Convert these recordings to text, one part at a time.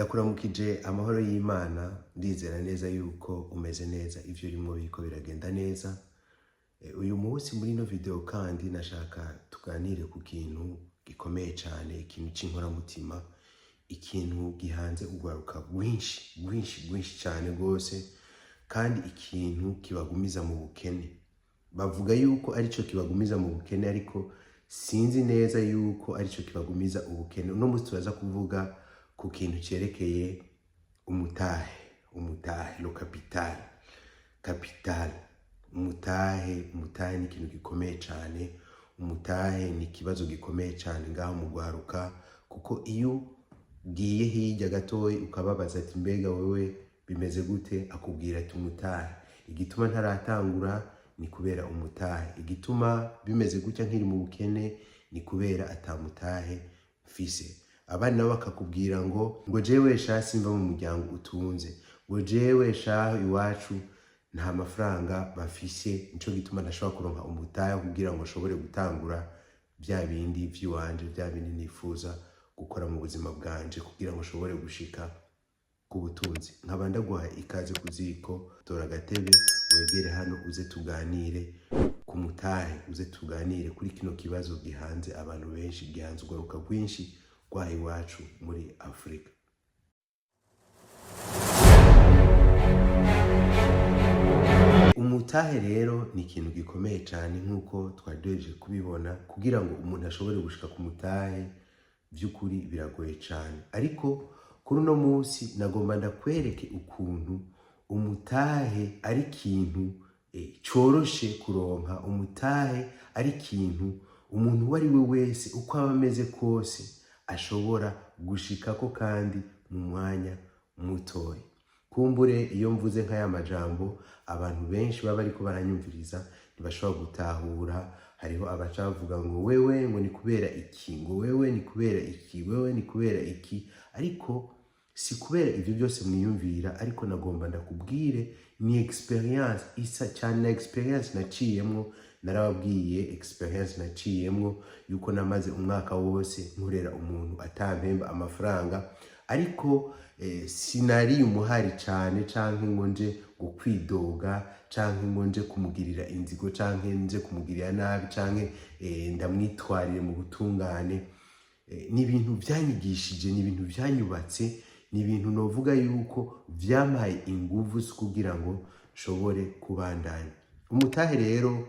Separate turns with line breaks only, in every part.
Ndakuramukije amahoro y'Imana. Ndizera neza yuko umeze neza, ivyo urimwo biriko biragenda neza. Uyu munsi muri ino video kandi nashaka tuganire ku kintu gikomeye cane, ikintu c'inkoramutima, ikintu gihanze urwaruka rwinshi rwinshi rwinshi cane rwose, kandi ikintu kibagumiza mu bukene. Bavuga yuko arico kibagumiza mu bukene, ariko sinzi neza yuko arico kibagumiza ubukene. Uno munsi turaza kuvuga ku kintu cerekeye umutahe, umutahe, le capital, capital, umutahe. Umutahe ni ikintu gikomeye cane. Umutahe ni ikibazo gikomeye cane ngaho mu rwaruka, kuko iyo ugiye hirya gatoyi ukababaza ati: "Mbega wewe bimeze gute?" Akubwira ati: "Umutahe. Igituma ntaratangura ni kubera umutahe. Igituma bimeze gutya, nkiri mu bukene, ni kubera ata mutahe mfise." Abandi nabo bakakubwira ngo "Jewe sha simva mu muryango utunze", ngo "Jewe shaho iwacu nta mafaranga bafise, nico gituma ntashobora kuronka umutahe kugira ngo nshobore gutangura bya bindi vy'iwanje, bya bindi nifuza gukora mu buzima bwanje kugira ngo nshobore gushika ku butunzi." Nkaba ndaguha ikaze ku ziko. Tora agatebe wegere hano, uze tuganire ku mutahe, uze tuganire kuri kino kibazo gihanze abantu benshi, gihanze urwaruka rwinshi rwaha iwacu muri Afurika. Umutahe rero ni ikintu gikomeye cyane, nk'uko twari duhejeje kubibona. Kugira ngo umuntu ashobore gushika ku mutahe, by'ukuri biragoye cyane. Ariko kuri uno munsi nagomba ndakwereke ukuntu umutahe ari ikintu coroshe kuronka. Umutahe ari ikintu umuntu uwo ari we wese, uko aba ameze kose, ashobora gushikako, kandi mu mwanya mutoya. Kumbure iyo mvuze nk'aya majambo, abantu benshi baba bariko baranyumviriza ntibashobora gutahura. Hariho abaca bavuga ngo wewe ngo ni kubera iki, ngo wewe ni kubera iki, wewe ni kubera iki. Ariko si kubera ivyo byose mwiyumvira. Ariko nagomba ndakubwire ni expérience isa cyane na expérience naciyemwo. Narababwiye expérience naciyemwo, yuko namaze umwaka wose nkorera umuntu atampemba amafaranga, ariko sinari umuhari cane, canke ngo nje ngo kwidoga, canke ngo nje kumugirira inzigo, canke nje kumugirira nabi, canke ndamwitwarire mu butungane. Ni ibintu byanyigishije, ni ibintu byanyubatse, ni ibintu novuga yuko vyampaye inguvu zo kugira ngo nshobore kubandanya. Umutahe rero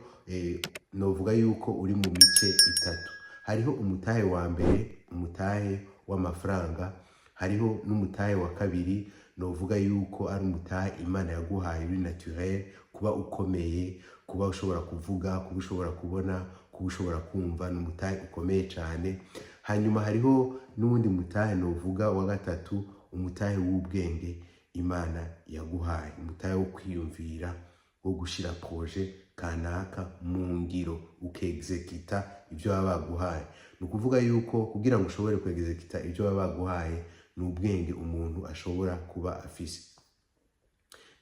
novuga yuko uri mu mice itatu. Hariho umutahe wa mbere, umutahe w'amafaranga. Hariho n'umutahe wa kabiri, novuga yuko ari umutahe Imana yaguhaye uri naturel: kuba ukomeye, kuba ushobora kuvuga, kuba ushobora kubona, kuba ushobora kumva, ni umutahe ukomeye cyane. Hanyuma hariho n'uwundi mutahe novuga wa gatatu, umutahe w'ubwenge Imana yaguhaye, umutahe wo kwiyumvira, wo gushira projet kanaka mu ngiro, ukexekita ibyo baba baguhaye. Ni ukuvuga yuko kugira ngo ushobore kwexekita ibyo baba baguhaye, ni ubwenge umuntu ashobora kuba afise.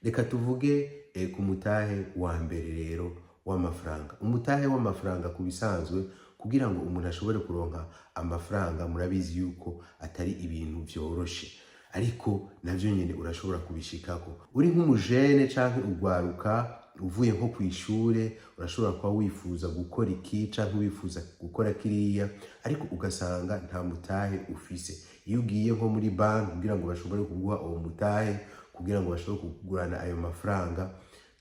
Reka tuvuge ku mutahe wa mbere rero, w'amafaranga. Umutahe w'amafaranga, ku bisanzwe, kugira ngo umuntu ashobore kuronka amafaranga, murabizi yuko atari ibintu vyoroshe, ariko navyo nyene urashobora kubishikako. Uri nk'umujene canke urwaruka uvuye nko kw'ishure, urashobora kuba wifuza gukora iki canke wifuza gukora kiriya, ariko ugasanga nta mutahe ufise. Iyo ugiye nko muri banki kugira ngo bashobore kuguha uwo mutahe, kugira ngo bashobore kugurana ayo mafaranga,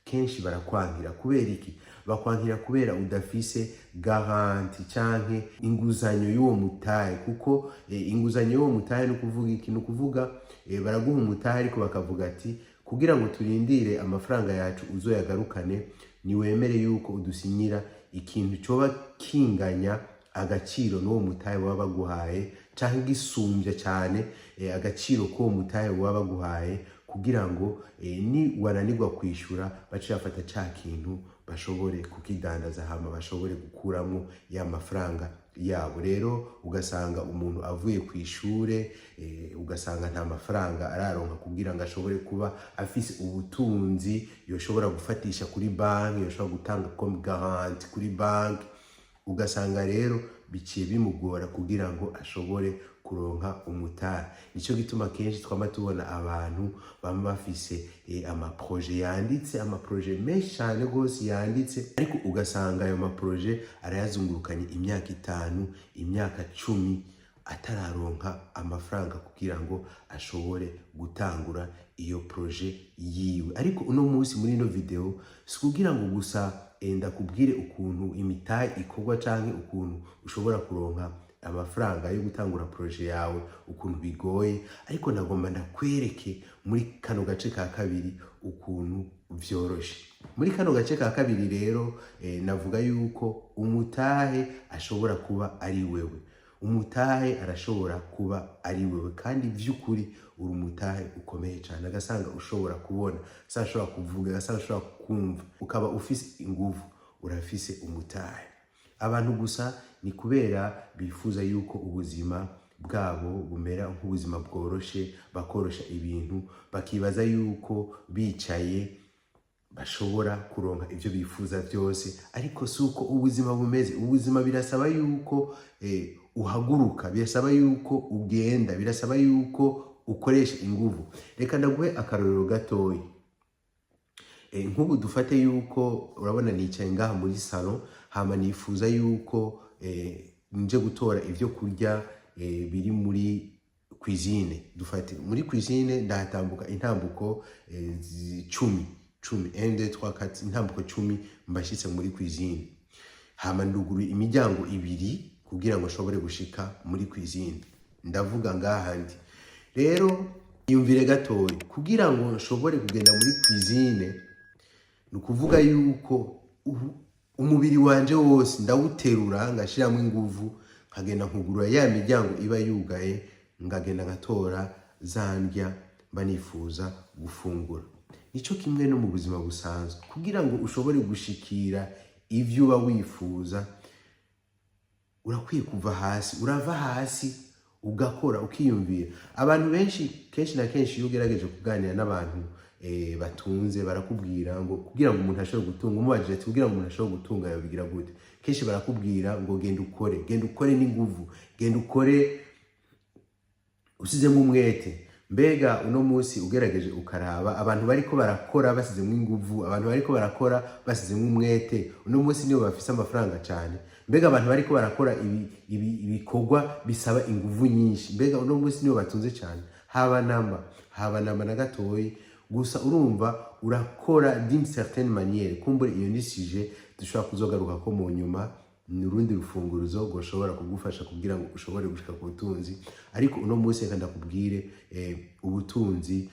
kenshi barakwankira. Kubera iki bakwankira? Kubera udafise garantie canke inguzanyo y'uwo mutahe. Kuko inguzanyo y'uwo mutahe ni ukuvuga iki? Ni ukuvuga baraguha umutahe, ariko bakavuga ati: "Kugira ngo turindire amafaranga yacu uzoyagarukane, niwemere yuko udusinyira ikintu coba kinganya agaciro n'uwo mutahe baba baguhaye, canke gisumbya cyane agaciro k'uwo mutahe baba baguhaye, kugira ngo ni wananirwa kwishura bace bafata ca kintu bashobore kukidandaza, hama bashobore gukuramwo ya mafaranga yabo." Rero ugasanga umuntu avuye ku ishure, ugasanga nta mafaranga araronka kugira ngo ashobore kuba afise ubutunzi yoshobora gufatisha kuri banki, yoshobora gutanga comme garantie kuri banki. Ugasanga rero biciye bimugora kugira ngo ashobore. Kuronka umutahe. Nico gituma kenshi twama tubona abantu bama bafise amaprojets yanditse, amaprojets menshi cane gose yanditse, ariko ugasanga ayo maprojets arayazungurukanye imyaka 5, imyaka 10, atararonka amafaranga kugira ngo ashobore gutangura iyo projet yiwe. Ariko uno munsi muri ino video si kugira ngo gusa ndakubwire ukuntu imitahe ikorwa canke ukuntu ushobora kuronka amafaranga yo gutangura projet yawe, ukuntu bigoye, ariko nagomba ndakwereke muri kano gace ka kabiri ukuntu vyoroshe. Muri kano gace ka kabiri rero, navuga yuko umutahe ashobora kuba ari wewe. Umutahe arashobora kuba ari wewe, kandi vy'ukuri uri umutahe ukomeye cyane. Agasanga ushobora kubona, agasanga ushobora kuvuga, agasanga ushobora kumva, ukaba ufise inguvu, urafise umutahe. Abantu gusa ni kubera bifuza yuko ubuzima bwabo bumera nk'ubuzima bworoshe, bakorosha ibintu, bakibaza yuko bicaye bashobora kuronka ibyo bifuza byose, ariko si uko ubuzima bumeze. Ubuzima birasaba yuko uhaguruka, birasaba yuko ugenda, birasaba yuko ukoresha inguvu. Reka ndaguhe akarorero gatoya. Nk'ubu dufate yuko urabona nicaye ngaha muri salon, hama nifuza yuko nje gutora ibyo kurya biri muri cuisine. Dufate muri cuisine, ndahatambuka intambuko 10, 10, 1, 2, 3, 4, intambuko 10, mbashitse muri cuisine. Hama nduguruye imiryango ibiri kugira ngo nshobore gushika muri cuisine. Ndavuga ngaha ndi rero, yumvire gatoya, kugira ngo nshobore kugenda muri cuisine, ni ukuvuga yuko umubiri wanje wose ndawuterura, ngashiramo inguvu, nkagenda nkugurura ya miryango iba yugaye, ngagenda ngatora za ndya mba nifuza gufungura. Nico kimwe no mu buzima busanzwe, kugira ngo ushobore gushikira ivyo uba wifuza, urakwiye kuva hasi, urava hasi ugakora, ukiyumvira. Abantu benshi, kenshi na kenshi, iyo ugerageje kuganira n'abantu batunze, barakubwira ngo kugira ngo umuntu ashobore gutunga, umubajije ati kugira ngo umuntu ashobore gutunga yobigira gute, kenshi barakubwira ngo genda ukore, genda ukore n'inguvu, genda ukore usizemo umwete. Mbega uno munsi ugerageje ukaraba abantu bariko barakora basizemo inguvu, abantu bariko barakora basizemo umwete, uno munsi nibo bafise amafaranga cyane? Mbega abantu bariko barakora ibikorwa bisaba inguvu nyinshi, mbega uno munsi nibo batunze cyane? Haba namba, haba namba na gatoyi. Gusa urumva urakora d'une certaine manière. Kumbure iyo ni sujet dushobora kuzogaruka ko mu nyuma, ni urundi rufunguruzo rwoshobora kugufasha kugira ngo ushobore gushika ku butunzi. Ariko uno munsi reka ndakubwire ubutunzi,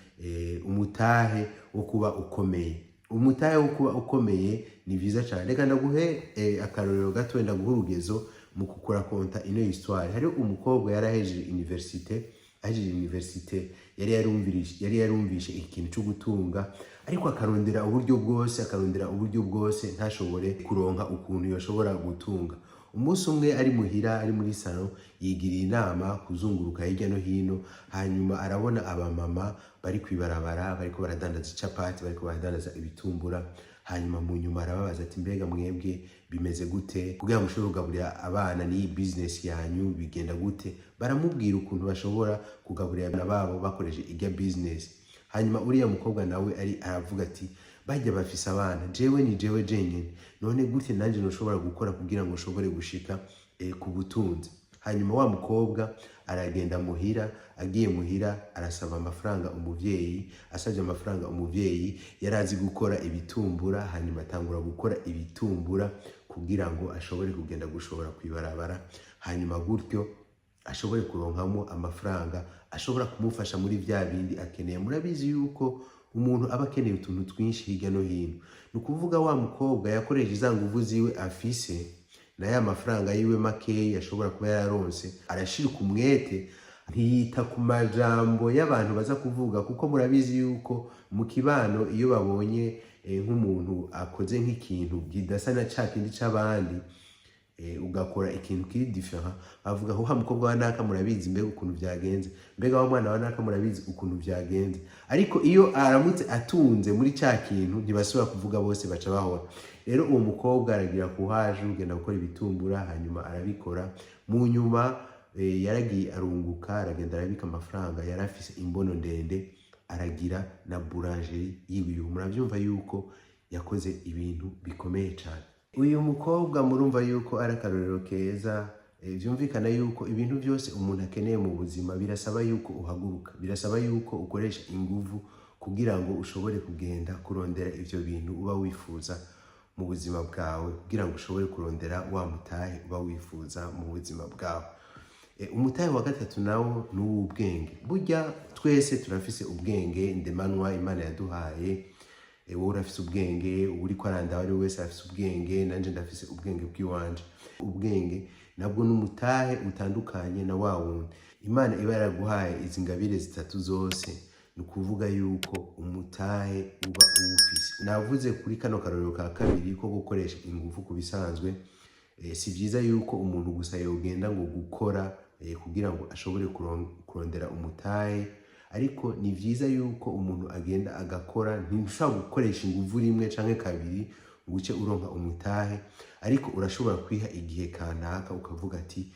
umutahe wo kuba ukomeye. Umutahe wo kuba ukomeye ni vyiza cyane. Reka ndaguhe akarorero gato, ndaguhe urugezo mu kukurakonta ino histoire. Hariho umukobwa yarahejeje université. Ahejeje université yari yarumvishe ikintu cyo gutunga, ariko akarondera uburyo bwose, akarondera uburyo bwose, ntashobore kuronka ukuntu yoshobora gutunga. Umunsi umwe ari muhira, ari muri salon, yigiriye inama kuzunguruka hirya no hino. Hanyuma arabona abamama bari kwibarabara, bariko baradandaza icapati, bariko baradandaza ibitumbura. Hanyuma mu nyuma arababaza ati: "Mbega mwebwe bimeze gute kugira ngo mushobore kugaburira abana n'iyi business yanyu, bigenda gute?" Baramubwira ukuntu bashobora kugaburira abana babo bakoresheje irya business. Hanyuma uriya mukobwa nawe ari aravuga ati: "Bajya bafise abana, jewe ni jewe jenyine, none gute nanjye ntushobora gukora kugira ngo nshobore gushika ku butunzi?" Hanyuma wa mukobwa aragenda muhira. Agiye muhira arasaba amafaranga umuvyeyi. Asabye amafaranga umuvyeyi, yari azi gukora ibitumbura. Hanyuma atangura gukora ibitumbura kugira ngo ashobore kugenda gushobora kwibarabara, hanyuma gutyo ashobore kuronkamo amafaranga ashobora kumufasha muri vya bindi akeneye. Murabizi yuko umuntu aba akeneye utuntu twinshi hirya no hino. Ni ukuvuga wa mukobwa yakoresheje za nguvu ziwe afise na ya mafaranga yiwe makeyi ashobora kuba yararonse, arashirika umwete, ntiyita ku majambo y'abantu baza kuvuga, kuko murabizi yuko mu kibano iyo babonye nk'umuntu akoze nk'ikintu kidasa na ca kindi c'abandi, ugakora ikintu kiri différent, bavuga wa mukobwa wa naka murabizi mbega ukuntu vyagenze, mbega wa mwana wa naka murabizi ukuntu vyagenze. Ariko iyo aramutse atunze muri ca kintu, ntibasubira kuvuga, bose baca bahora. Rero uwo mukobwa aragira kuhaje ugenda gukora ibitumbura, hanyuma arabikora. Mu nyuma Yaragiye arunguka, aragenda arabika amafaranga. Yari afise imbono ndende, aragira na boulangerie yiwiwe. Muravyumva yuko yakoze ibintu bikomeye cyane uyu mukobwa. Murumva yuko ari akarorero keza. Vyumvikana yuko ibintu byose umuntu akeneye mu buzima birasaba yuko uhaguruka, birasaba yuko ukoresha inguvu kugira ngo ushobore kugenda kurondera ivyo bintu uba wifuza mu buzima bwawe, kugira ngo ushobore kurondera wa mutahe uba wifuza mu buzima bwawe. Umutahe wa gatatu nawo ni uw'ubwenge. Burya twese turafise ubwenge ndemanwa Imana yaduhaye. Wowe urafise ubwenge, uriko arandaba ari we wese afise ubwenge, nanje ndafise ubwenge bw'iwanje. Ubwenge nabwo ni umutahe utandukanye na wa wundi Imana iba yaraguhaye. Izi ngabire zitatu zose, ni ukuvuga yuko umutahe uba uwufise. Navuze kuri kano karorero ka kabiri ko gukoresha ingufu. Ku bisanzwe, si byiza yuko umuntu gusa yogenda ngo gukora kugira ngo ashobore kurondera umutahe, ariko ni byiza yuko umuntu agenda agakora. Ntushobora gukoresha ingufu rimwe canke kabiri ngo uce uronka umutahe, ariko urashobora kwiha igihe kanaka ukavuga ati: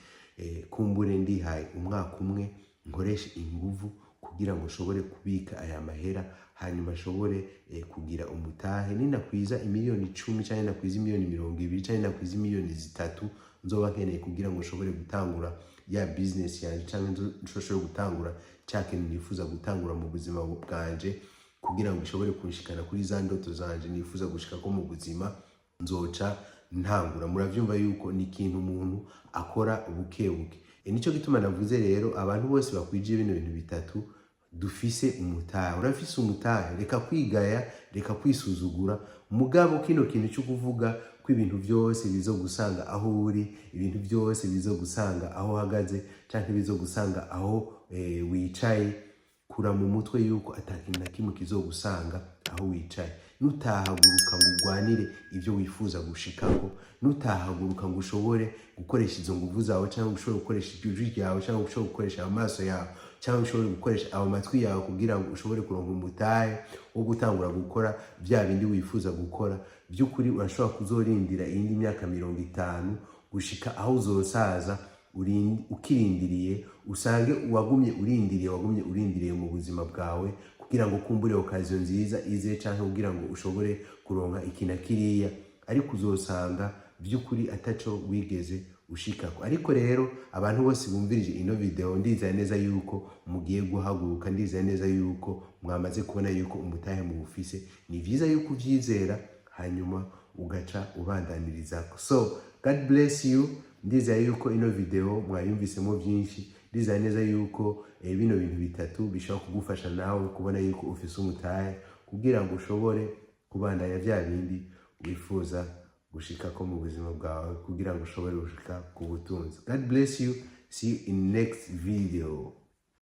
"Kumbure ndihaye umwaka umwe nkoreshe inguvu kugira ngo nshobore kubika aya mahera, hanyuma nshobore kugira umutahe. Ninakwiza imiliyoni 10 canke nakwiza imiliyoni 20 canke nakwiza imiliyoni 3 nzoba nkeneye kugira ngo nshobore gutangura ya business yanje, canke nshobore gutangura ca kintu nifuza gutangura mu buzima bwanje, kugira ngo ishobore kunshikana kuri za ndoto zanje nifuza gushikako mu buzima, nzoca ntangura." Muravyumva yuko ni ikintu umuntu akora buke buke. Nico gituma navuze rero, abantu bose bakwije bino bintu bitatu, dufise umutahe. Urafise umutahe, reka kwigaya, reka kwisuzugura. Mugabo kino kintu cyo kuvuga ko ibintu byose bizogusanga aho uri, ibintu byose bizogusanga aho uhagaze, canke bizogusanga aho wicaye, kura mu mutwe yuko atakintu na kimwe kizogusanga aho wicaye. Nutahaguruka ngo urwanire ibyo wifuza gushikako, nutahaguruka ngo ushobore gukoresha izo nguvu zawe, cyangwa ushobore gukoresha ijwi ryawe, cyangwa ushobore gukoresha amaso yawe, cyangwa ushobore gukoresha ayo matwi yawe kugira ngo ushobore kuronka umutahe wo gutangura gukora bya bindi wifuza gukora, by'ukuri urashobora kuzorindira iyindi myaka 50 gushika aho uzosaza ukirindiriye, usange wagumye urindiriye, wagumye urindiriye mu buzima bwawe kugira ngo kumbure occasion nziza ize, canke kugira ngo ushobore kuronka iki na kiriya, ariko uzosanga by'ukuri ataco wigeze ushikako. Ariko rero abantu bose bumvirije ino video, ndizeye neza yuko mugiye guhaguruka, ndizeye neza yuko mwamaze kubona yuko umutahe muwufise. Ni vyiza yuko uvyizera, hanyuma ugaca ubandaniririzako. So God bless you. Ndizeye yuko ino video mwayumvisemo byinshi. Ndizeye neza yuko bino bintu bitatu bishobora kugufasha nawe kubona yuko ufise umutahe kugira ngo ushobore kubandanya bya bindi wifuza gushikako mu buzima bwawe, kugira ngo ushobore gushika ku butunzi. God bless you. See you in next video.